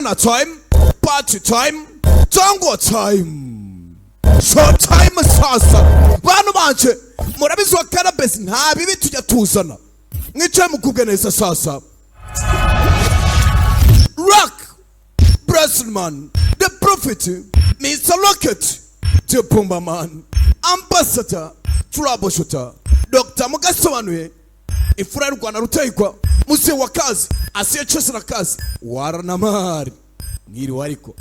Na time, party time, cyangwa time, show time. Sasa bantu banje, murabizi wa karabesi, nta bibi tujya tuzana. Mwicaye mukubwe neza. Sasa Rock Brasselman, the Prophet, Mr. Rocket, the Pumbaman, Ambassador, Troubleshooter, Dr. Mugasobanuye, imfura y'u Rwanda, Rutayikwa, muse wa kazi asiyecheza na kazi, waranamari mwiriwe ariko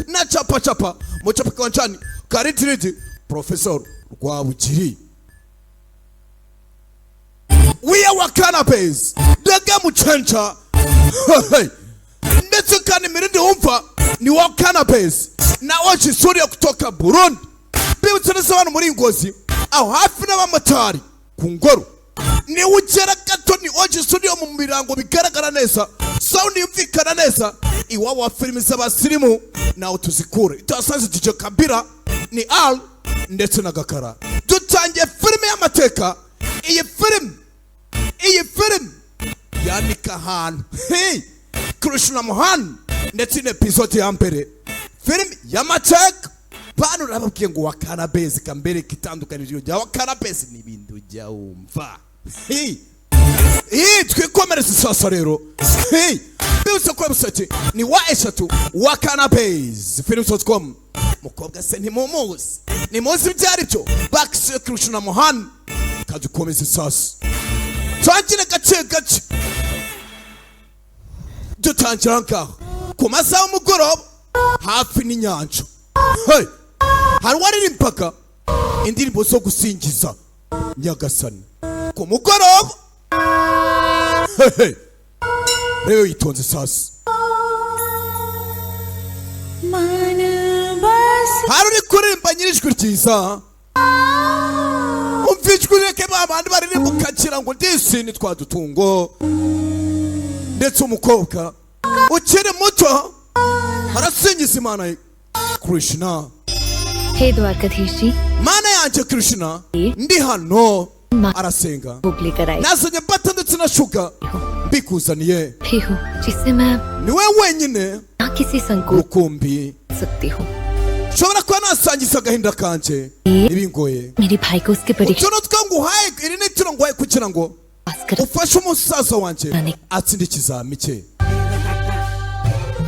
na chapa chapa muchapa kiwanjani karitiriti Professor Rwabugiri. We are Wakanapes, the game changer. Ndetse kandi mirindi wumva ni Wakanapes na Oji Studio kutoka Burundi. Bibutse neza abantu muri Ngozi, aho hafi n'abamotari ku ngoro, niwe ugera gato ni Oji Studio mu birango bigaragara neza, sound yumvikana neza, iwabo wa filimi z'abasirimu nawe tuzikure. Itasanze DJ Kabira ni Al ndetse na Gakara. Dutangiye filime y'amateka. Iyi filime yandika ahantu hey! Krishna Mohan ndetse ni episode ya mbere, filime y'amateka. Bantu nababwiye ngo Wakanabezi kambereka itandukaniro rya Wakanabezi n'ibindi ujya wumva. Hey! Hey, twikomereze sasa rero. Hey! Bibutse ko website ni www.wakanabase films.com. Mukobwa se ntimumuzi, nimuzi ibyo ari byo. Bakisiyo Krishna Mohan, kadukomeze sasa, tangire gake gake. Dutangira ngaho ku masaha y'umugoroba hafi n'inyanja. Hey! Hari uwaririmbaga indirimbo zo gusingiza Nyagasani ku mugoroba. Hey, hey. Rebe witonze sasa. मन बस Hari uri kuririmba nyirijwi ryiza. Umva ijwi, reke ba bandi baririmba ukagira ngo ndisi ni twa dutungo. Ndetse umukobwa ukiri muto arasingiza Imana ye Krishna. हे Dwarkadhish ji. Mana yanjye Krishna, ndi hano. Arasenga. भोग लेकर आई Nazanye butter ndetse na sugar, mbikuzaniye. भी हूँ जिससे मैं Ni we wenyine ना किसी संकोच rukumbi सकती हूँ। nshobora kuba nasangiza agahinda kanje ntibingoye. मेरे भाई को उसके परीक्षा Utu nutwo nguhaye, iri ni ituro nguhaye kugira ngo पास कर ufashe umusaza wanjye atsinde ikizami cye.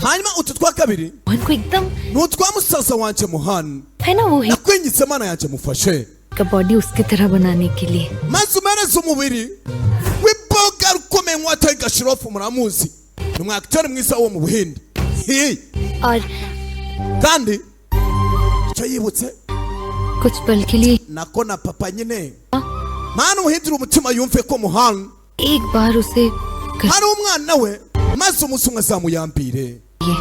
Hanyuma utu twa kabiri Mohan को एकदम ni utwa musaza wanjye Muhani. है ना वो ही Nakwingitse Mana yanjye, mufashe का बॉडी उसकी तरह बनाने के लिए। maze umereze umubiri w'imboga rukomeye nk'uwa Tiger Shroff. Muramuzi, ni umwakiteri mwiza wo mu Buhinde. Hi. और Kandi icyo yibutse कुछ पल के लिए nako na papa nyine. Mana, umuhindure umutima yumve ko Muhani एक बार उसे कर hari umwana we, maze umunsi umwe azamuyambire. ये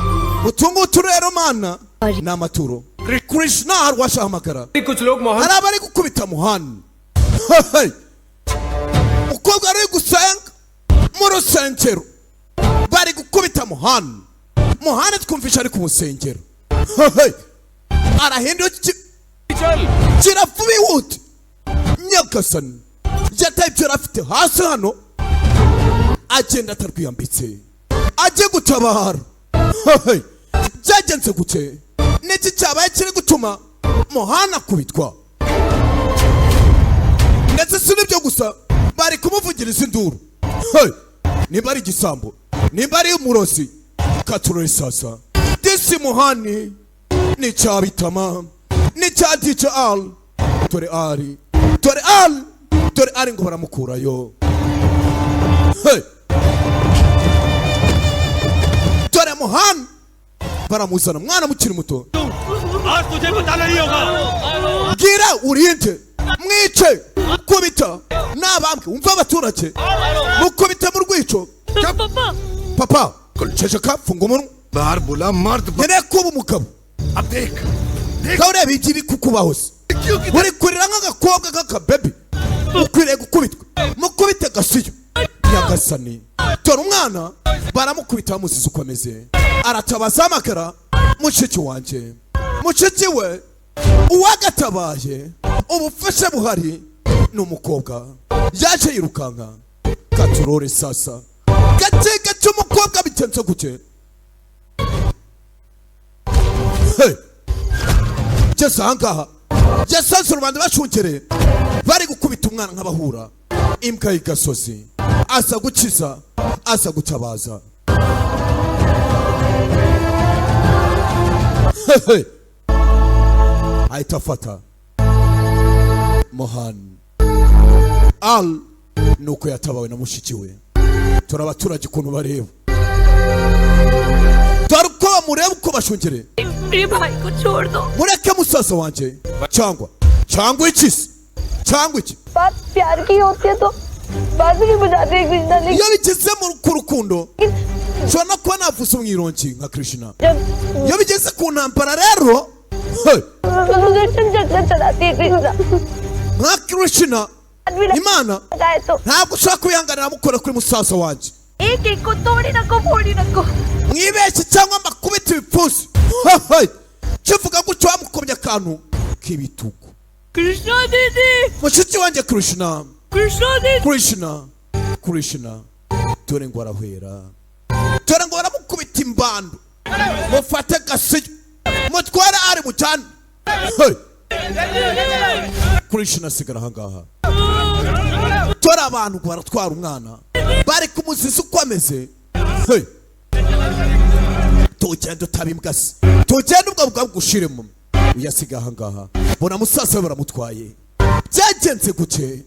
Utu ngutu rero Mana ni amaturo. Krishna hari uwashahamagara. कुछ लोग Mohan Hari abari gukubita Muhani. Umukobwa ari gusenga mu rusengero, bari gukubita Muhani. Muhani twumvisha ari ku musengero arahinduka. चल Kiravuba, ihute. Nyagasani, yataye ibyo yari afite hasi hano, agenda atarwiyambitse ajye gutabara. Byagenze gute? Niki cyabaye kiri gutuma Muhana akubitwa? Ndetse si n'ibyo gusa, bari kumuvugiriza induru. Hey! Nimba ari igisambo, nimba ari umurozi, katurore sasa. Disi Muhani ni cyabitama ni cya DJ Al. Dore ari, dore Al, dore ari ngo baramukurayo. Hey! Dore Muhani baramuzana, mwana mukiri muto. आज तुझे बताना ही होगा। Bwira urinde, mwice, kubita n'abambwe. Wumva abaturage mukubita mu rwico. Papa, ceceka, funga umunwa. बाहर बोला मर्द Nkeneye kuba umugabo. अब देख। Kawe ureba ibyo kukubaho se, uri kurira nk'agakobwa k'akabebi, ukwiriye gukubitwa. Mukubite gasiyo. Nyagasani, dore umwana baramukubita, bamuziza uko ameze. Aratabaza, ahamagara mushiki wanjye, mushiki we. Uwagatabaye ubufasha buhari ni umukobwa, yaje yirukanka. Katurore sasa. Gake gake umukobwa bigenze gute? Hey! Ngeze ahangaha yasanze rubanda bashungereye, bari gukubita umwana nk'abahura imbwa y'igasozi. Aza gukiza, aza gutabaza. Hey! Ahita afata Mohan Al, nuko yatabawe na mushiki we. Turi abaturage ukuntu bareba, dore uko bamureba, uko bashungereye. मेरे भाई को छोड़ दो। Mureke musaza wanjye, cyangwa iki se, cyangwa iki? बात प्यार की होती है तो बात भी बुझाती है कृष्णा, लेकिन Iyo bigeze mu ku rukundo nshobora no kuba navuza umwirongi nka Krishna. जब Iyo bigeze ku ntambara rero, hey, Sudarshan चक्र चलाती है कृष्णा। Nka Krishna आदमी Imana लगाए तो ntabwo ushobora kwihanganira mukora kuri musaza wanjye. एक एक को तोड़ी रखो, फोड़ी रखो। Mwibeshye cyangwa mbakubite ibipfunsi. Hey, kivuga gutyo bamukobye akantu k'ibitugu. Krishna दीदी। Mushiki wanjye Krishna. Krishna दीदी। Krishna, Krishna, dore ngo arahwera, dore ngo baramukubita imbando. Mufate gasiyo mutware ari mujyane. Hey! Krishna asigara ahangaha. Dore abantu ngo baratwara umwana, bari kumuziza uko ameze. Hey! Tugenda utaba imbwa se, tugenda ubwo bwa bwushiremo. Uyasiga ahangaha, bona musaza we baramutwaye. Byagenze gute?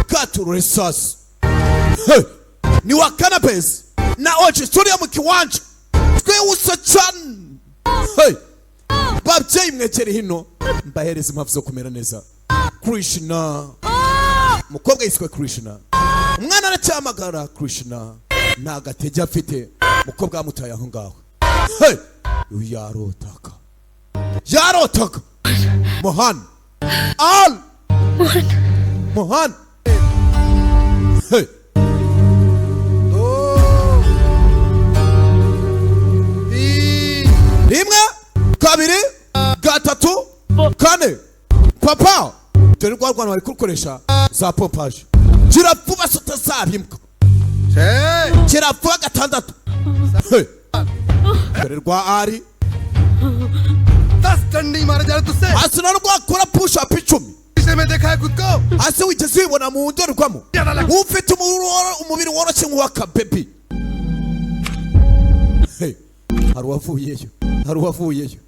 Katurure sasa. Hey! Ni wa Canapes na Oji studio mu kiwanja twihuse cyane. Hey! Babyeyi mwegere hino mbahereza impamvu zo kumera neza. Krishna, umukobwa yiswe Krishna, umwana aracyamagara Krishna, nta gatege afite. Umukobwa yamutaye aho ngaho. Hey! Uyu yarotaga, yarotaga. Mohan Al, Mohan. Hey! दो, तीन, Rimwe, kabiri, gatatu, kane. Papa, dore rwa rwana bari kurukoresha za pompaje. Gira vuba se utazabimbwa. छह, Gira vuba. Gatandatu. Hey! Dore rwa ari 10 डंडी मारे जा रहे तुझसे। Hasi na rwakora push up 10. इसे में देखा है खुद को। Hasi wigeze wibona mu ndorerwamo ufite umubiri woroshye nk'uw'akabebi? Hey! Hari uwavuyeyo, hari uwavuyeyo.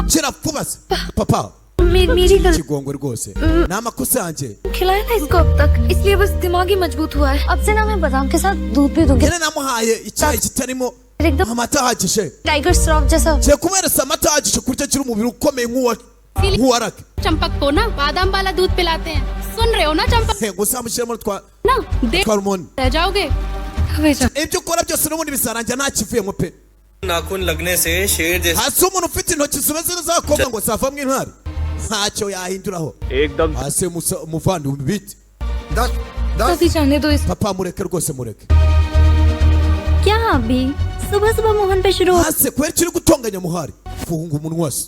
Gira vuba se papa. मेरी गलती। Ikigongwe rwose, ni amakosa yanjye. खिलाया ना इसको अब तक, इसलिए बस दिमाग ही मजबूत हुआ है। अब से ना मैं बादाम के साथ दूध भी दूंगी। Nyine namuhaye icyayi kitarimo एकदम amata ahagije. Tiger Shroff जैसा। Ngiye kumuhereza amata ahagije kurya agira umubiri ukomeye nk'uwa rake. Champak को ना बादाम वाला दूध पिलाते हैं, सुन रहे हो ना चंपक? Ngo uzamushyiremo twa ना देख twa rumoni. रह जाओगे। Ibyo ukora byose n'ubundi bizarangira nta kivuyemo pe. नाखून लगने से शेर जैसे Hasi umuntu ufite intoki zimeze nk'iz'abakobwa ngo zavamo intwari, ntacyo yahinduraho. एकदम। Hasi umuvandimwe bite? 10, 10, अभी जाने दो इस Papa, mureke rwose, mureke. क्या अभी सुबह सुबह मोहन पे शुरू हो? Hasi kubera icyo uri gutonganya muhari, funga umunwa se.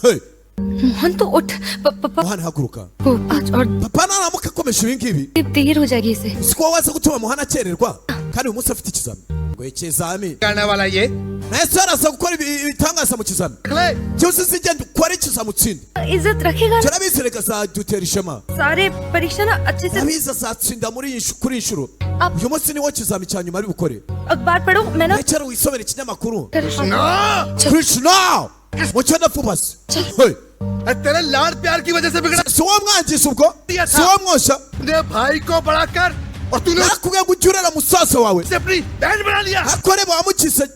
Hey! Mohan तो उठ पापा Muhani haguruka. को आज और Papa naramuka akomeje ibi ngibi देर हो जाएगी इसे। si wowe waza gutuma muhana akererwa, kandi uyu munsi afite ikizami, ngo ikizami. करने वाला ये Nahise araza gukora ibitangaza mu kizami. ले। Cyose uzigenda ukore ikizami utsinde. इज्जत रखेगा ना? Turabizi reka azadutera ishema. सारे परीक्षा ना अच्छे से Abizi azatsinda muri iyi kuri iyi nshuro. Ab- Uyu munsi niwo kizami cya nyuma ari bukore. अखबार पढ़ो, मैं ना Rekera wisomera ikinyamakuru. ना Krishna mucyo ndapfubase. Hey! अरे तेरे लाड़ प्यार की वजह से बिगड़ा Si wowe mwangiza ubwo, si wowe mwoshya. अपने भाई को बड़ा कर और तूने Narakubwiye ngo ujye urera musaza wawe. उसे अपनी बहन बना लिया। Akore wamukize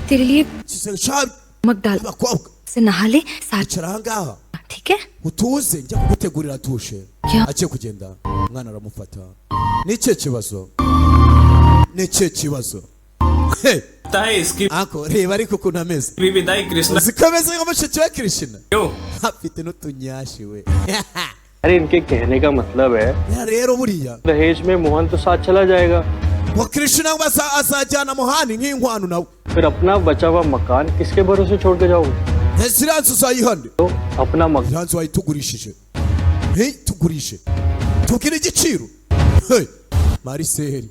तेरे लिए kize sha. नमक डाल Abakobwa से नहा ले साथ। Icara ahangaha ठीक है। Utuze, njya kugutegurira dushe. Ya. Agiye kugenda umwana aramufata. Ni ikihe kibazo, ni ikihe kibazo? Hey! है इसकी Ako reba ariko ukuntu ameze. भी विदाई Krishna Uzi ko ameze nka mushiki wa Krishna? क्यों? Afite n'utunyashi we. अरे, इनके कहने का मतलब है Ya rero buriya दहेज में मोहन तो साथ चला जाएगा। Ngo Krishna ngo azajyana muhani nk'inkwano nawe. फिर अपना बचा हुआ मकान किसके भरोसे छोड़ के जाओगे? Ese iriya nzu uzayihane? तो अपना मकान Iriya nzu wayitugurishije, ntitugurishe, tubwire igiciro. Hey, Mariseli.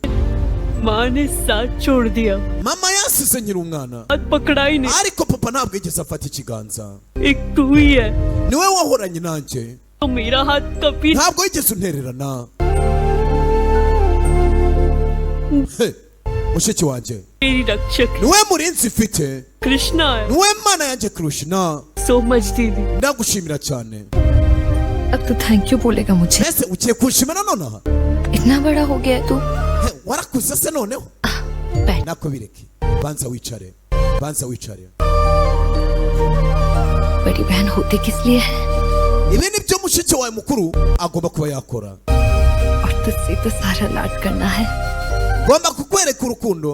माँ ने साथ छोड़ दिया। Mama yansize nkiri umwana. हाथ पकड़ा ही नहीं। Ariko papa ntabwo yigeze afata ikiganza. एक तू ही है। Niwe wahoranye nanjye. तो मेरा हाथ कभी Ntabwo yigeze untererana. Hey, mushiki wanjye, मेरी रक्षक niwe murinzi mfite, Krishna है। Niwe Mana yanjye Krishna. So much दीदी। Ndagushimira cyane. अब तो thank you बोलेगा मुझे। Ese ugiye kunshimira nonaha? इतना बड़ा हो गया है तू। He, warakuze se noneho? Nako bireke, banza wicare, banza wicare. बड़ी बहन होती किस लिए है? Ibi ni byo mushiki wawe mukuru agomba kuba yakora. और तुझसे तो सारा लाड करना है। Ngomba kukwereka urukundo.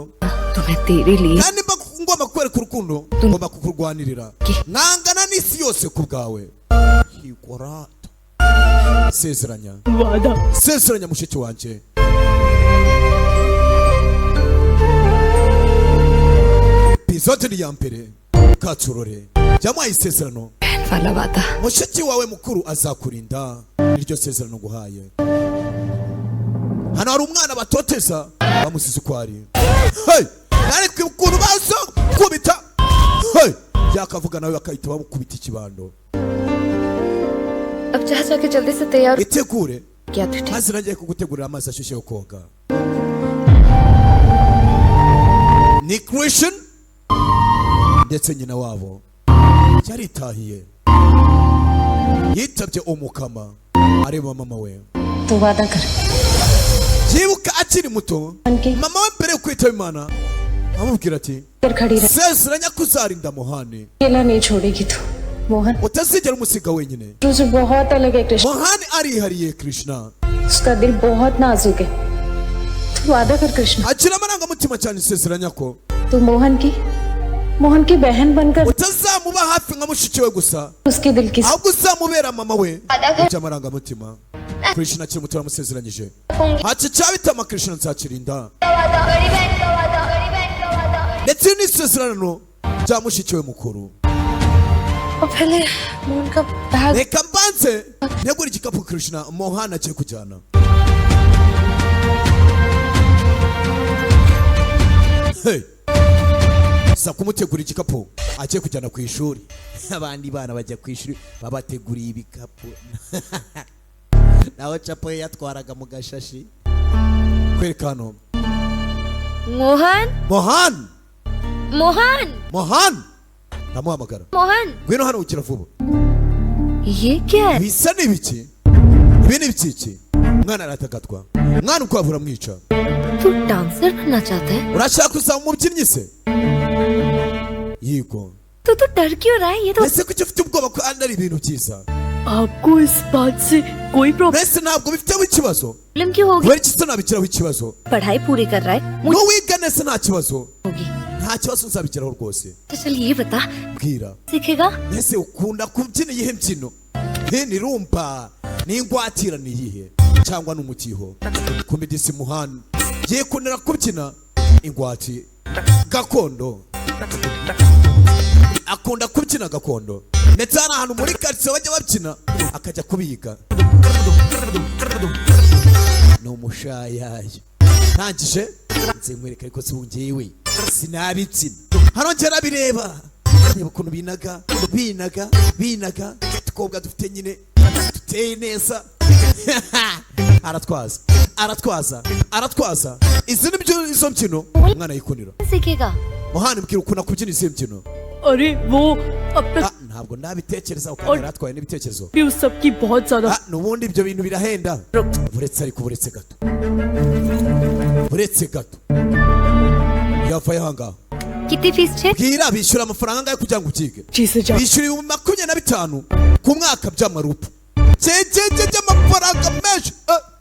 तो मैं तेरे लिए Kandi mba ngomba kukwereka urukundo, ngomba kukurwanirira, nkangana n'isi yose ku bwawe. Higorata, sezeranya. वादा। Sezeranya mushiki wanjye. Episode ni ya mbere katurore yamuhaye isezerano. बहन वाला वादा। Mushiki wawe mukuru azakurinda, niryo sezerano nguhaye. Hano hari umwana batoteza bamusize uko ari. Hey! Ariko ukuntu baza kubita, hey! Yakavuga nawe bakahita bamukubita ikibando. अब जा जाके जल्दी से तैयार Itegure क्या तुझे। Maze nagiye kugutegurira amazi ashyushye yo koga. Ni Christian ndetse nyina wabo yaritahiye, yitabye umukama areba mama we. तू वादा कर। Yibuka akiri muto mama we mbere yo kwitaba Imana amubwira ati कर खड़ी रह। sezeranya ko uzarinda Muhani, अकेला नहीं छोड़ेगी तू मोहन। Utazigera umusiga wenyine. तुझे बहुत अलग है कृष्ण। Muhani arihariye Krishna. उसका दिल बहुत नाजुक है। तू वादा कर Krishna. Agira amarangamutima cyane, isezeranya ko तू मोहन की बहन बनकर utazamuba hafi nka mushiki we gusa, उसके दिल की ahubwo uzamubera mama we by'amarangamutima. Krishna akiri muto aramusezeranyije ati cyabitama Krishna nzakirinda, ndetse n'isezerano rya mushiki we mukuru. और पहले मोहन का bag. Reka mbanze ntegure igikapu Krishna Mohan agiye kujyana. Hey! Sa kumutegura igikapu agiye kujyana ku ishuri. Abandi bana bajya ku ishuri babateguriye ibikapu, naho capo ye yatwaraga mu gashashi. Kwereka hano. Mohan. Mohan. Mohan. Mohan, ndamuhamagara. Mohan. Ngwino hano ukira vuba. ये क्या है? Bisa n'ibiki? Ibi ni ibiki? Umwana aratagatwa, umwana ukwavu uramwica. तू dancer बनना चाहता है? Urashaka kuzaba umubyinnyi se? Yego. तो तू डर क्यों रहा है? ये तो Ese kuki ufite ubwoba ko ari ibintu byiza? आपको इस बात से कोई problem Mbese ntabwo bifiteho ikibazo? Problem क्यों होगी? Kubera iki se nabigiraho ikibazo? पढ़ाई पूरी कर रहा है मुझे Nuwiga neza nta kibazo. होगी। Nta kibazo nzabigeraho rwose. तो चल ये बता, Mbwira. सीखेगा? Ese ukunda kubyina iyihe mbyino? Nti ni rumba, ni ingwatira, ni iyihe cyangwa ni umutiho? Kumidisi Muhani yikundira kubyina ingwati gakondo, akunda kubyina gakondo, ndetse hari ahantu muri karitsiye bajya babyina akajya kubiga. Ni umushayayo ntangije nze nkwereka, ariko si ngewe sinabibyina. Hano ngera bireba, reba ukuntu binaga binaga binaga, tukobwa dufite nyine duteye neza. Aratwaza aratwaza aratwaza. Izi ni byo izo mbyino umwana yikundira. सीखेगा? Muhani, mbwira ukuntu akubyina izi mbyino. अरे वो अब तक Ah, ntabwo ndabitekereza kandi yaratwaye n'ibitekerezo. भी उस सब की बहुत ज्यादा Ah, n'ubundi ibyo bintu birahenda. Buretse ariko, buretse gato, buretse gato, yavaye ahangaha. कितनी fees छे? Bwira, bishyura amafaranga angahe kugira ngo ubyige? Bishyura 25,000 ku mwaka by'amarupu cyegege by'amafaranga menshi.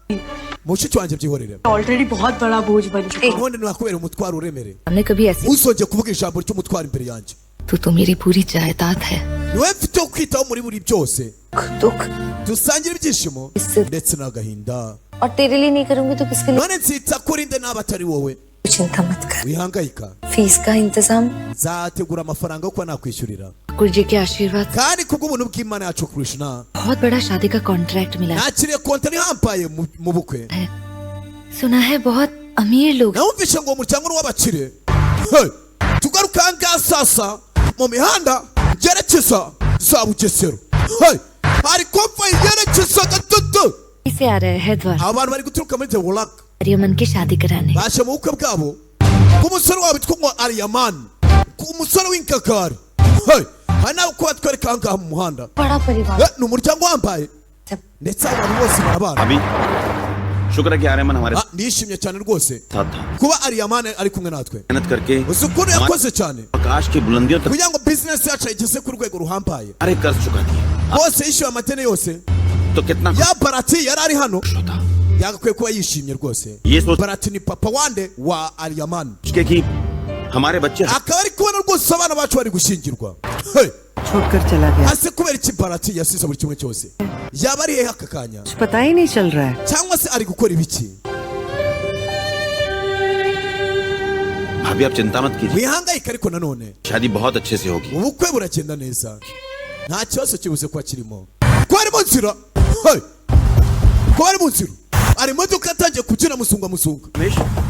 Eh, mushiki wanjye byihorere. Already बहुत बड़ा बोझ बन चुका हूँ। Ubundi ntiwakubera umutwaro uremereye. हमने कभी ऐसी Uzongeye kuvuga ijambo ry'umutwaro imbere yanjye. तू तो मेरी पूरी जायदाद है। Niwe mfite wo kwitaho muri buri byose. दुख Dusangira ibyishimo ndetse n'agahinda. और तेरे लिए नहीं करूंगी तो किसके लिए? None nzita kuri nde naba atari wowe? चिंता मत कर। Wihangayika. Fees का इंतजाम Nzategura amafaranga yo kuba nakwishyurira. Thakur ji के आशीर्वाद से Kandi kubw'ubuntu bw'Imana yacu Krishna, बहुत बड़ा शादी का कॉन्ट्रैक्ट मिला nakiriye kontari ihambaye mu bukwe. है। सुना है बहुत अमीर लोग Nawumvishe ngo uwo muryango ni uw'abakire. Hey! Tugaruka aha ngaha sasa mu mihanda yerekeza za Bugesera. Hey! Hari convoy yerekeza Gatoto. से आ रहे हैं Haridwar Abantu bari guturuka muri Dewolak. Aryaman की शादी कराने। Baje mu bukwe bwabo bw'umusore wabo witwa ngo Ariyamani, umusore w'inkakari. Hey! Hari n'abo kuba batwereka aha ngaha mu muhanda. बड़ा परिवार। Eh, ni umuryango wambaye ndetse abantu bose barabana. अभी शुक्र है कि आर्यमन हमारे Ah, ndishimye cyane rwose साथ था। Kuba Ariyamani ari kumwe natwe. मेहनत करके Uzi ukuntu yakoze cyane आकाश की बुलंदियों तक kugira ngo bizinesi yacu ayigeze ku rwego ruhambaye. सारे कर्ज चुका दिए। Bose yishyuye amatene yose. तो कितना Ya Barati yari ari hano yagakwiye kuba yishimye rwose. ये सोच Barati ni papa wande wa Ariyamani. के कि हमारे बच्चे Akaba ari kubona rwose abana bacu bari gushyingirwa. Hey! छोड़कर चला गया। Ase kubera iki Barati yasize buri kimwe cyose? Yaba ari hehe aka kanya? कुछ पता ही नहीं चल रहा है। Cyangwa se ari gukora ibiki? भाभी, आप चिंता मत कीजिए। Wihangayika ariko nanone शादी बहुत अच्छे से होगी। Ubukwe buragenda neza, nta kibazo kibuze kuba kirimo. Ko ari mu nzira. Hey! Ko ari mu nzira ari imodoka yatangiye kubyina musunga musunga,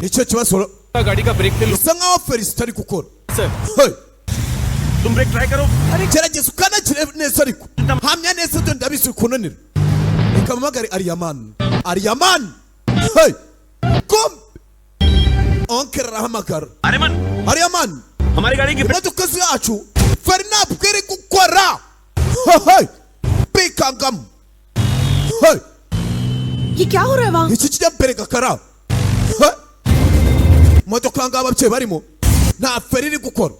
nicyo kibazo. गाड़ी का brake fail. Bisa nkaho Felicite ari gukora. Sir. Hey! तुम brake try करो। Gerageza ukanakire neza ariko hamya neza ibyo ndabizi kunanira. Reka mpamagare Ariyamani. Ariyamani. Hey! Kumbe oncle arahamagara. Aryaman. Ariyamani. हमारी गाड़ी की Imodoka zacu feri ntabwo iri gukora. Hey! Bikangamo. Hey! ये क्या हो रहा है वहाँ? Iki kijya mbere gakara. Hey! Imodoka ngaha ababyeyi barimo nta feri iri gukora.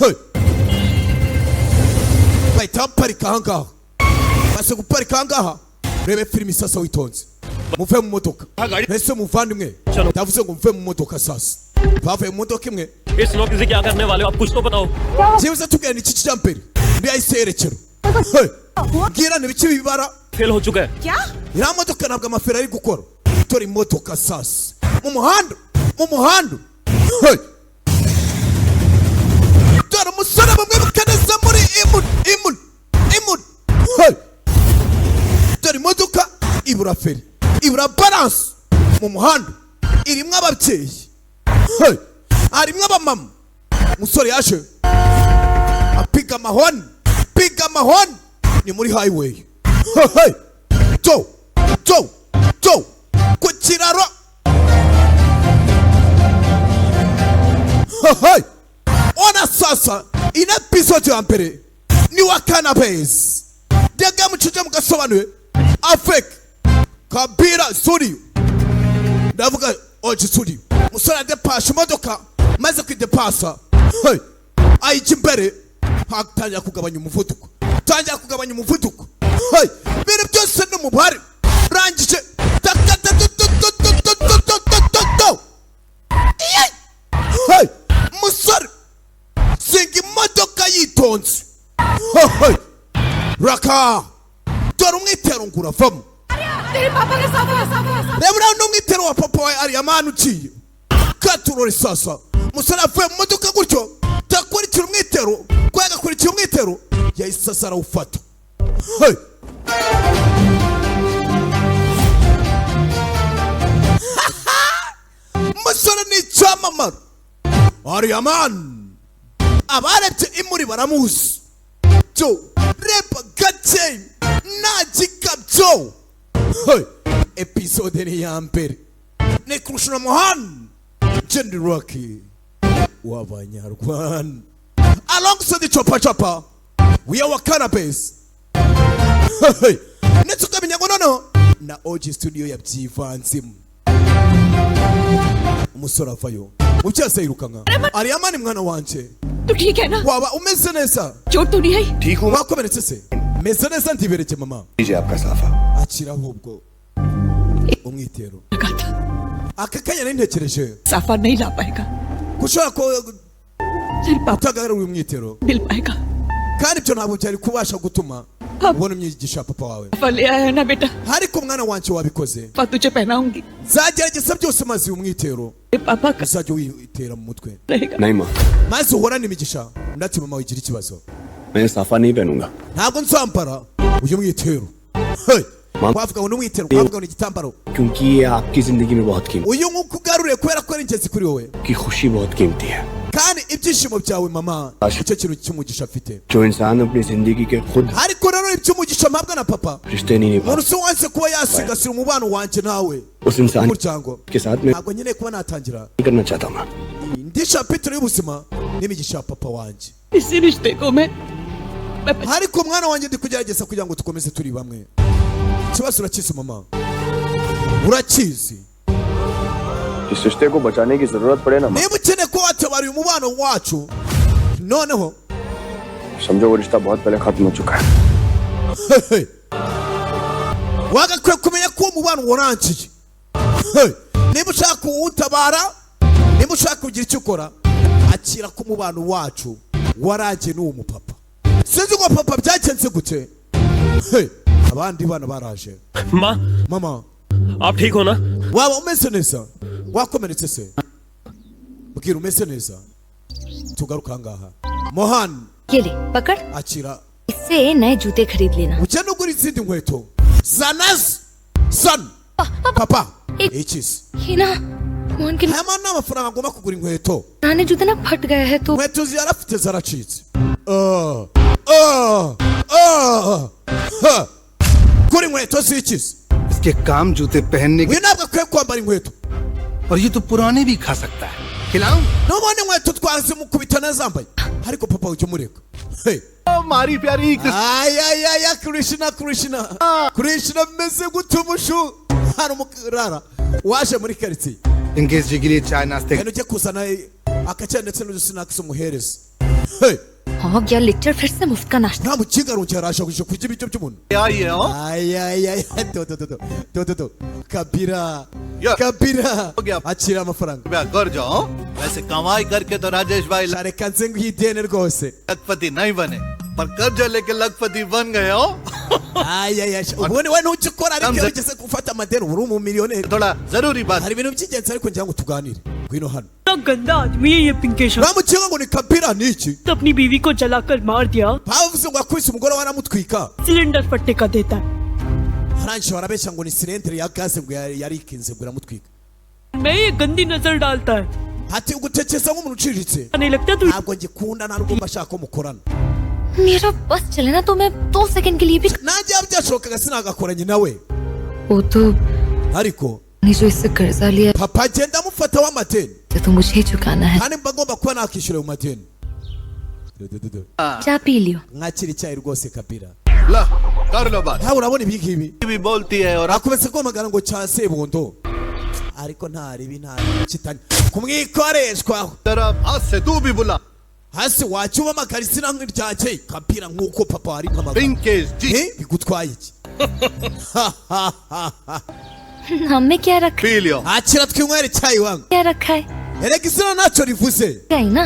Hey! Bahita baparika aha ngaha. Base guparika aha ngaha, rebe filimi sasa witonze. Muve mu modoka mbese muvandimwe, ndavuze ngo muve mu modoka sasa. Bavuye mu modoka imwe. इस नौकरी से क्या करने वाले हो आप? कुछ तो बताओ। Byibuze tubwira ni iki kijya mbere ndi yahise yerekera. Hey! Mbwira ni ibiki bibara. Fail हो चुका है। क्या? Iriya modoka ntabwo amaferi ari gukora. Dore imodoka sasa mu muhanda, mu muhanda. Hey! Dore umusore bamwe neza muri imun imun imun. Hey! Dore imodoka ibura feri, ibura balance mu muhanda, irimo ababyeyi. Hey! Harimo abamama. Umusore yaje apiga amahoni, piga amahoni, ni muri highway. Hey! Hey! To to to ku kiraro. Hey, hey! Ona sasa ina episode ya mbere ni wa Canapes dega mucije mugasobanuye Afek Kabira Studio, ndavuga Oji Studio. Musore adepasha imodoka, maze kwidepasa. Hey! Ayijya imbere, hatangira kugabanya umuvuduko, tangira kugabanya umuvuduko. Hey! Ibintu byose ni umubare rangije. Takatatutututututututu. Iye! Hey! Musore singa imodoka yitonze. Hey, hey! Raka dore umwitero ngo uravamo. तेरे पापा का साथ। Reba uriya ni umwitero wa papa wa Ariyamani uciye katurore. Sasa umusore avuye mu modoka gutyo, takurikira umwitero ko yagakurikira umwitero, yahise asa arawufata. Hey! Umusore ni icyamamare Ariyamani, abarebye imuri baramuzi. Byo reba gake nta gikabyo. Hey! Episode ni iya mbere ni Kurusha Muhanda Jendi Rocky w'Abanyarwanda alongside the Chopper Chopper, we are cannabis. Hey! Ndetse ukamenya ngo noneho na OG Studio yabyivanzemo. Umusore avayo mu byose yirukanka. Ariyamani, mwana wanje. तो ठीक है ना? Waba umeze neza? चोट तो नहीं आई? ठीक हूँ. Wakomeretse se? Meze neza, ndibereke mama. लीजिए आपका साफा। Akira ahubwo umwitero. Aka kanya nari ntekereje साफा नहीं ला पाएगा। Ko ushobora kuba utagarura uyu mwitero मिल पाएगा। kandi ibyo ntabwo byari kubasha gutuma ubona umwigisha papa wawe. साफा ले आया ना बेटा? Ariko mwana wanjye, wabikoze. साफा तुझे पहनाऊंगी। Nzagerageza byose maze uyu mwitero पापा का uzajya witera mu mutwe रहेगा। नहीं माँ। Maze uhorane imigisha. Ndati mama wigira ikibazo. मैं ये साफा नहीं पहनूंगा। Ntabwo nzambara uyu mwitero. Hey! Wavuga ngo ni umwitero, wavuga ngo ni igitambaro. क्योंकि ये आपकी जिंदगी में बहुत कीमती Uyu nk'uko ugaruriye kubera ko ari ingenzi kuri wowe, की खुशी बहुत कीमती है। kandi ibyishimo byawe mama, icyo kintu cy'umugisha afite. जो इंसान अपनी जिंदगी के खुद Ariko rero iby'umugisha mpabwa na papa, रिश्ते नहीं निभा umuntu si wese kuba yasigasira umubano wanjye nawe उस इंसान n'umuryango. के साथ में Ntabwo nkeneye kuba natangira नहीं करना चाहता मैं। Indi chapitre y'ubuzima n'imigisha ya papa wanjye. इसी रिश्ते को मैं Ariko mwana wanjye, ndi kugerageza kugira ngo dukomeze turi bamwe. Ikibazo urakizi mama, urakizi. इस रिश्ते को बचाने की जरूरत पड़े ना, Niba ukeneye kuba watabara uyu mubano wacu noneho, समझो वो रिश्ता बहुत पहले खत्म हो चुका है। Wagakwiye kumenya ko uwo mubano warangiye. Hey! Niba ushaka kuwutabara, niba ushaka kugira icyo ukora, akira ko umubano wacu warangiye n'uwo mupapa. Sinzi ngo papa byagenze gute. Hey! Abandi bana baraje. माँ। Mama. आप ठीक हो ना? Waba umeze neza? Wakomeretse se? Mbwira, umeze neza? Tugaruka ahangaha, Mohan. ये ले, पकड़। Akira. इससे नए जूते खरीद लेना। Ugenda ugura izindi nkweto zanazi sana. Papa, ikizi? ये ना मोहन के Aya ni amafaranga agomba kugura inkweto. पुराने जूते ना फट गए हैं तो। Inkweto yarafite zaracitse. Ah, ah, ah, ha. Gura inkweto z'ikizi? इसके काम जूते पहनने के Uyu ntabwo akwiye kwambara inkweto. और ये तो पुराने भी खा सकता है, खिलाऊं? N'ubundi inkweto twazimukubita nazambaye. Ariko papa, ujya umureka. Hey. मारी प्यारी। Ayayaya, Krishna Krishna Krishna, meze gute umushu? Hari umurara waje muri karitsiye. Rinkesh जी के लिए चाय नाश्ते। Genda ujye kuzana akacyayi ndetse n'udusinakisi umuhereze. Hey. हो गया लेक्चर, फिर से मुफ्त का नाश्ता। Nta mukinga arongera araje kuje kurya ibiryo by'umuntu. Ayayaya, do do do do do do do, Kabira Kabira, akira amafaranga. कर जाओ, वैसे कमाई करके तो राजेश भाई Reka nze nguhe ideni rwose. लखपति नहीं बने, पर कर्जा लेके लखपति बन गए हो। Ayayaya, ubundi we ntujya ukora, ariko iyo ugeze gufata amadeni uba uri umumiliyoneri. थोड़ा जरूरी बात। Hari ibintu by'ingenzi ariko ngira ngo tuganire, ngwino hano. इतना गंदा आदमी है ये Pinkesh. Bamukinga ngo ni Kabira ni iki? तो अपनी बीवी को जलाकर मार दिया। Bavuze ngo akubise umugore we aramutwika. Cylinder फटने का देता है। Arangije barabeshya ngo ni cylindre ya gaze ngo yarikinze ngo iramutwika. मैं ये गंदी नजर डालता है। Ati ugutekereza nk'umuntu uciriritse. नहीं लगता तू। Ntabwo ngikunda, nta nubwo mba ashaka ko mukorana. मेरा बस चले ना तो मैं 2 सेकंड के लिए भी। Nanjye yaba byashobokaga sinagakoranye nawe. वो तो Ariko ने जो इससे कर्जा लिया papa agenda amufata w'amadeni, तो मुझे ही चुकाना है। kandi mba ngomba kuba nakishyura ayo madeni. चाय पी लियो। Mwakira icyayi rwose, Kabira. ला कर लो बात। Nawe urabona ibi ngibi भी बोलती है और akomeza guhamagara ngo cya Sebundo, ariko nta ribi, nta kitanye kumwikoreshwaho. जरा आज से तू भी बुला। Hasi wacyubamagara izina nk'irya Kabira nk'uko papa wari mpamagara. Rinkesh जी। Eh, bigutwaye iki? हमें क्या रखा? P लियो। Akira twinywere icyayi wanga. क्या रखा है? Erega izina ntacyo rivuze. क्या ही ना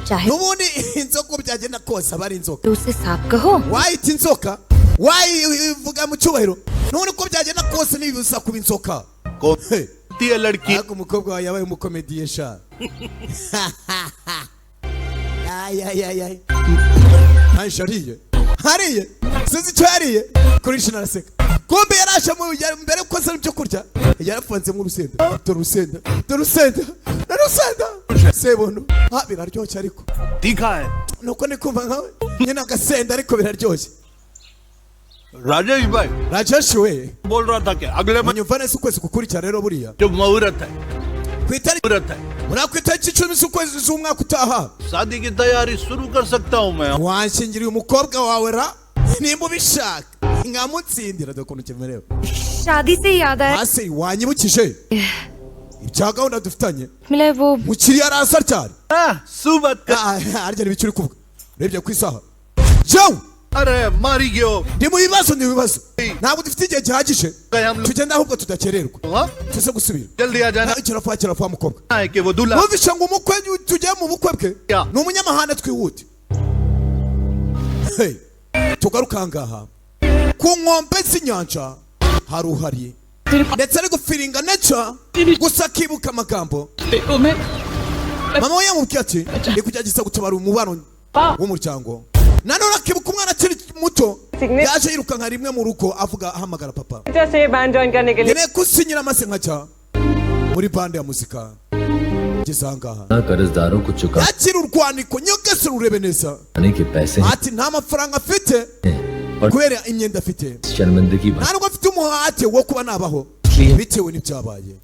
चाहे N'ubundi inzoka uko byagenda kose aba ari inzoka. तो उसे सांप कहो। Wayita inzoka, wayivuga mu cyubahiro, n'ubundi uko byagenda kose ntibibuza kuba inzoka. होती है लड़की। Ariko umukobwa wawe yabaye umukomediye sha. Ay ay ay ay, ntaje ariye, hariye, sinzi icyo yariye. Krishna araseka, kumbe yaraje mu mbere yuko azana ibyo kurya yarafunzemo urusenda. Dore urusenda, dore urusenda, dore urusenda, Sebuno. Ah, biraryoshye ariko. तीखा है। Nuko ndi kumva nkawe nyine agasenda, ariko biraryoshye. Rajesh भाई। Rajesh we. बोल रहा था कि अगले महीने Munyumva neza, ukwezi gukurikira rero buriya जो मुहूर्त है, ku itariki मुहूर्त है, muri ku itariki 10 z'ukwezi z'umwaka utaha, शादी की तैयारी शुरू कर सकता हूँ मैं। Wanshyingiriye umukobwa wawe ra, nimba ubishaka nkamutsindira, dore ukuntu kimerewe. शादी से याद आया। Hasi wanyibukije ibya gahunda dufitanye. मिला है वो। Mukiriya araza ryari? सुबह। Harya n'ibiki uri kuvuga? Urebye ku isaha jewe. अरे मारी गयो। Ndi mu bibazo, ndi mu bibazo, ntabwo dufite igihe gihagije. Tugende ahubwo tudakererwa, tuze gusubira. जल्दी आ जाना। Kirapfa kirapfa mukobwa. है कि वो दूल्हा। Numvishe ngo umukwe tugiye mu bukwe bwe ni umunyamahane, twihute. Hey, tugaruke ahangaha ku nkombe z'inyanja, hari uhari ndetse ari gufiringa nature gusa akibuka amagambo mama we yamubwiye, ati ndi kugerageza gutabara umubano w'umuryango. Nanone akibuka umwana akiri muto. Yaje yirukanka rimwe mu rugo avuga, ahamagara papa. से band join करने के लिए। Nkeneye kusinyira amase nkajya muri band ya muzika. Ngeze ahangaha, कर्जदारों को चुकाने yakira urwandiko, nyogese rurebe neza. के पैसे Ati nta mafaranga afite और kubera imyenda afite, शर्मिंदगी nta nubwo afite umuhate wo kuba nabaho bitewe n'ibyabaye.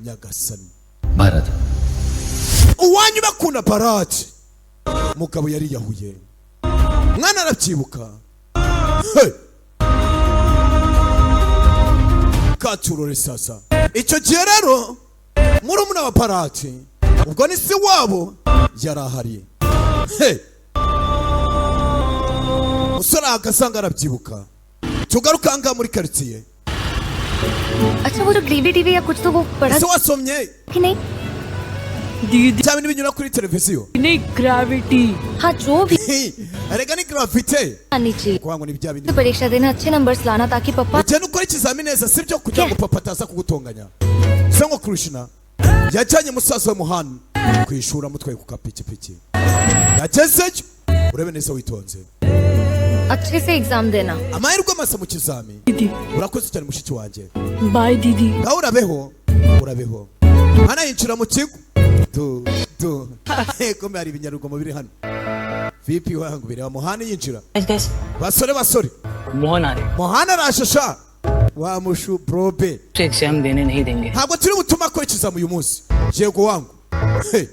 Nyagasani. Bharat. Uwanyu bakunda Barati, umugabo yariyahuye, mwana arabyibuka. Hey! Katurore sasa. Icyo gihe rero murumuna wa Barati, ubwo ni se wabo, yari ahari. Hey! Musore agasanga arabyibuka. Tugaruka ahangaha muri karitsiye. अच्छा, वो जो gravy TV या कुछ तो वो पढ़ा Ese wasomye कि नहीं? दीदी bya bintu binyura kuri televiziyo? नहीं, gravity. हाँ, जो भी Erega ni gravité. आनी चाहिए। Kuvuga ngo ni bya bindi. परीक्षा देना, अच्छे नंबर्स लाना ताकि पापा Ugenda ukora ikizamini neza, sibyo? Kugira ngo papa ataza kugutonganya. Se ngo Krishna yajyanye musaza we Muhani ku ishuri, amutwaye ku kapikipiki. Yagezeyo, urebe neza witonze. अच्छे से एग्जाम देना। Amahirwe masa mu kizami. दीदी। Urakoze cyane, mushiki wanjye. Bye दीदी। Ngaho urabeho, urabeho. Hano yinjira mu kigo tu tu. Kombe hari ibinyarugomo biri hano. Vipi wangu, bireba Muhani yinjira. Basore, basore. Mohan आ रहे। Muhani arashasha wa mushu brobe. Exam देने नहीं देंगे। Ntabwo turi butuma akora ikizami uyu munsi. Yego wangu. Hey.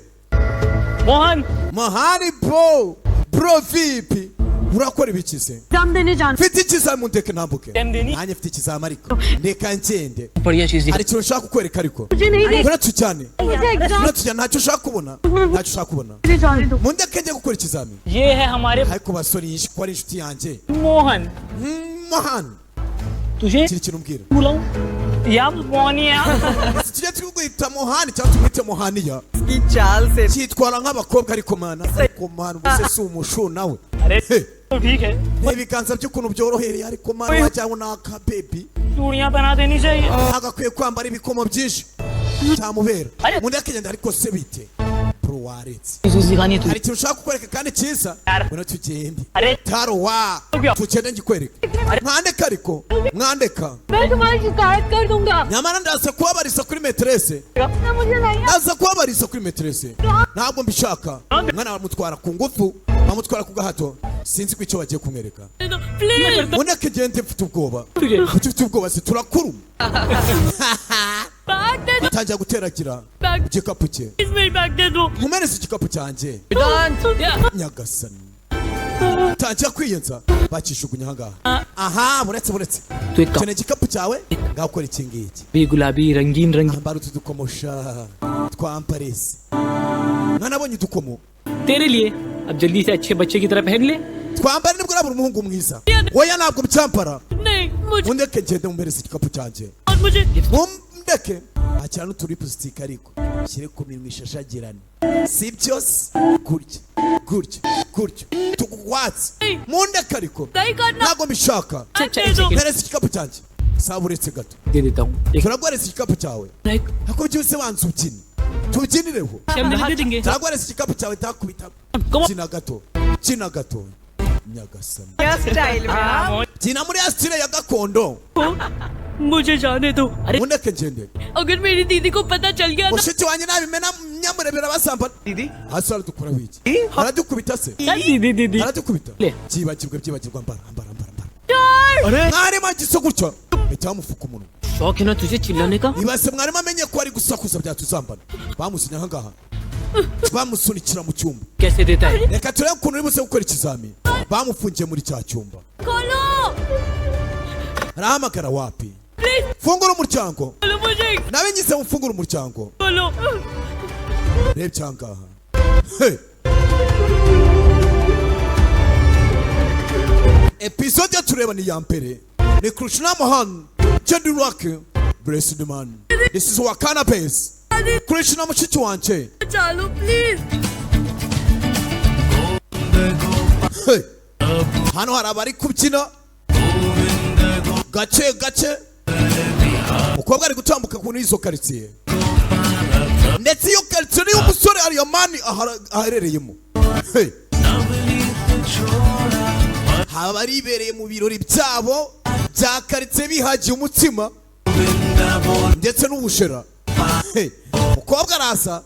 Mohan. Muhani bro, bro, vipi, urakora ibiki se? Exam देने जाना। Mfite ikizami, mundeke ntambuke. Exam Nanjye mfite ikizami, ariko ndeka ngende. बढ़िया चीज। Hari ikintu nshaka kukwereka ariko. मुझे नहीं देख Ngwino tujyane. मुझे exam Ngwino tujyane, ntacyo ushaka kubona, ntacyo ushaka kubona. देने जाने दो। Mundeke njye gukora ikizami. ये है हमारे Ariko basore, iyi ko ari inshuti yanjye. Mohan. Muhani. तुझे Kiri ikintu umbwira. बुलाऊं या Mohania? Tujye twita Muhani cyangwa tumwite Muhaniya? की चाल से Cyitwara nk'abakobwa, ariko mana, ariko mana, ubuse si umushu nawe? अरे Hey. तो ठीक है। Ibiganza by'ukuntu byorohereye, ariko mana, wagira ngo ni akabebi. चूड़ियां पहना देनी चाहिए। Agakwiye kwambara ibikomo byinshi cyamubera. Undi akagenda, ariko se bite bro, waretse? दिखानी। Hari ikintu ushaka kukwereka kandi cyiza, ngwino tugende. अरे Taro wa, tugende ngikwereke. Mwandeka, ariko mwandeka. मैं तुम्हारी शिकायत कर दूंगा। Nyamara ndaza kubabariza kuri maîtresse. मुझे नहीं। Ndaza kubabariza kuri maîtresse, ntabwo mbishaka. Umwana bamutwara ku ngufu, bamutwara ku gahato, sinzi ko icyo bagiye kumwereka. Please. Mundeke ngende, mfite ubwoba. Kuki ufite ubwoba se? Turakuruma. Bag दे दो। Atangira guteragira Bag. igikapu cye. Please, मेरी बैग दे दो। Nkumereze igikapu cyanjye. Nyagasani, tangira kwiyenza, bakijugunya ahangaha. Aha, buretse, buretse. तो एक काम। Keneye igikapu cyawe, ngaho ukora iki ngiki. भी गुलाबी रंगीन रंग। Ambara utu dukomo sha, twamparese. Mwana abonye udukomo. तेरे लिए अब जल्दी से अच्छे बच्चे की तरह पहन ले। Twambare, nibwo urabura umuhungu mwiza. Oya, ntabwo byambara. नहीं, मुझे Mundeke ngende, mumpereze igikapu cyanjye. और मुझे Mundeke. Akira n'uturipusitike, ariko shyire ku minwa ishashagirane, si byose, gutya gutya gutya tugwatse. Mundeke ariko. नहीं करना। Ntabwo mbishaka. Bag दे दो। Mpereza igikapu cyanjye. Saba, uretse gato. दे देता हूँ एक। Turaguhereza igikapu cyawe, ariko byose banza ubyine, tubyinireho. दे देंगे। Turaguhereza igikapu cyawe, takubita. Kina gato, kina gato. Nyagasani. Style में। Kina muri ya style ya gakondo. मुझे जाने दो। अरे Mundeke ngende. अगर मेरी दीदी को पता चल गया ना। Mushiki wanjye nabimena, nyamurebera basambana दीदी। Hasi baradukora wiki, baradukubita se. दीदी, दीदी। Baradukubita. Le. Byibagirwe, byibagirwa. Ambara, ambara, ambara, ambara. अरे Mwarimu agize gutya bahita bamufuka umunwa. शौक है ना तुझे चिल्लाने का? Ibase mwarimu amenye ko ari gusakuza byatuzambana. Bamusinya ahangaha, bamusunikira mu cyumba. कैसे देता है? Reka turebe ukuntu uri buze gukora ikizami. Bamufungiye muri cya cyumba. खोलो। Arahamagara, wapi. Fungura umuryango. खोलो मुझे। Nawe nyize mufungura umuryango. खोलो। Reba cyangaha. Hey! Episode tureba ni iya mbere, ni Krishna Mohan Chendi Rock Blessed Man. This is Wakana Base. Krishna mushiki wanje. चालू please. Hey! Hano hari abari kubyina gake gake. Umukobwa ari gutambuka kuri izo karitsiye, ndetse iyo karitsiye niyo umusore Ariyamani aherereyemo. Hey! Abaribereye mu birori byabo bya karitsiye, bihagiye umutsima ndetse n'ubushera. Hey, umukobwa araza,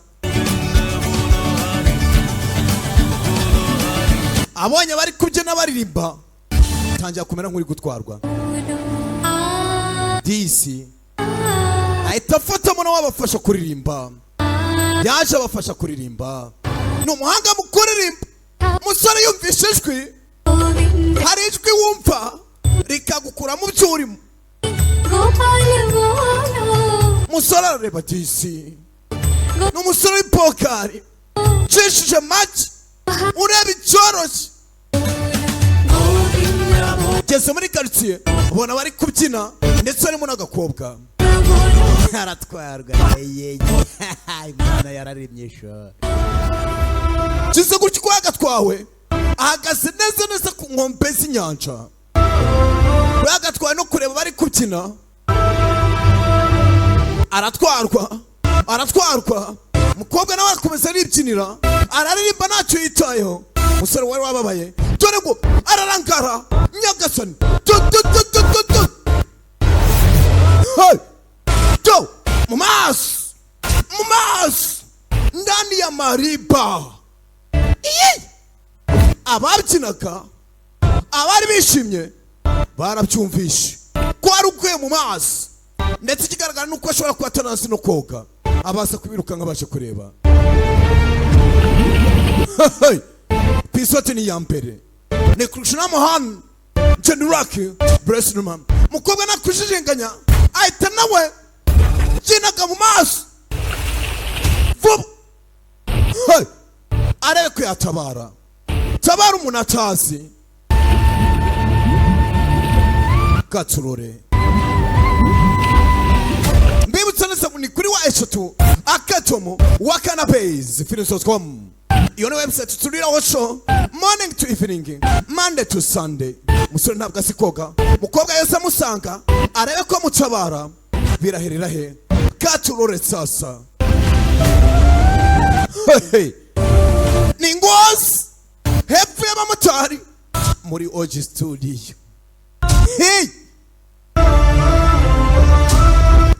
abonye bari kubyina baririmba, tangira kumera nk'uri gutwarwa. Disi ahita afatamo nawe abafasha kuririmba. Yaje abafasha kuririmba, ni umuhanga mu kuririmba. Umusore yumvishe ijwi, hari ijwi wumva rikagukura mu byo urimo. Umusore arareba, disi ni umusore w'ipokari ucishije make, ureba icyoroshye. Ngeze muri karitsiye, ubona bari kubyina ndetse harimo n'agakobwa, aratwarwa. Yeye, Imana yararemye sha. Kize gutya uko yagatwawe, ahagaze neza neza ku nkombe z'inyanja. Yagatwawe no kureba bari kubyina, aratwarwa, aratwarwa. Umukobwa nawe arakomeza aribyinira, araririmba, ntacyo yitayeho. Umusore wari wababaye, dore ngo ararangara. Nyagasani, tu tu tu tu tu tu. Hey! Tu! Mu maso, mu maso, ndani ya mariba. Iyi ababyinaga, abari bishimye barabyumvishe ko wari uguye mu mazi, ndetse ikigaragara ni uko ashobora kuba atanazi no koga. Abaza kubirukanka baje kureba. Episode ni iya mbere, ni Krishna Mohan Chenuraki Bresnuman. Mukobwa nakujijinganya, ahita nawe byinaga mu maso vuba. Hey! Arebe ko yatabara, tabara umuntu atazi. Gaturore, mbibutsa neza ngo ni kuri www.wakanabase.com. Iyo ni website turiraho show morning to evening, Monday to Sunday. Umusore ntabwo azi koga. Umukobwa yose amusanga arebe ko mutabara, biraherera he? Gaturore sasa. Hey, ni Ngozi, hepfo y'abamotari muri Oji Studio. Hey!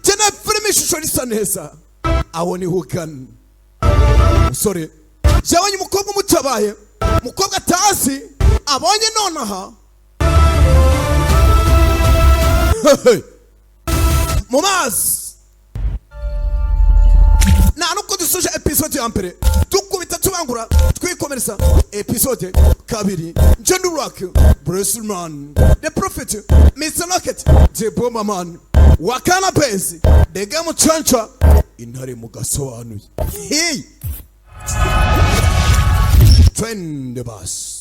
Tena filime ishusho risa neza, aho niho ugana. Musore yabonye umukobwa umutabaye, umukobwa atazi abonye nonaha. Hey! Mu mazi. Nta nubwo dusoje episode ya mbere, dukubita tubangura, twikomereza episode kabiri. Jendurak Bresman, the Prophet, Mr Rocket, the Bomberman, Wakana Base, the Game Chancha, intare mu gasobanuye. Hey, twende basi.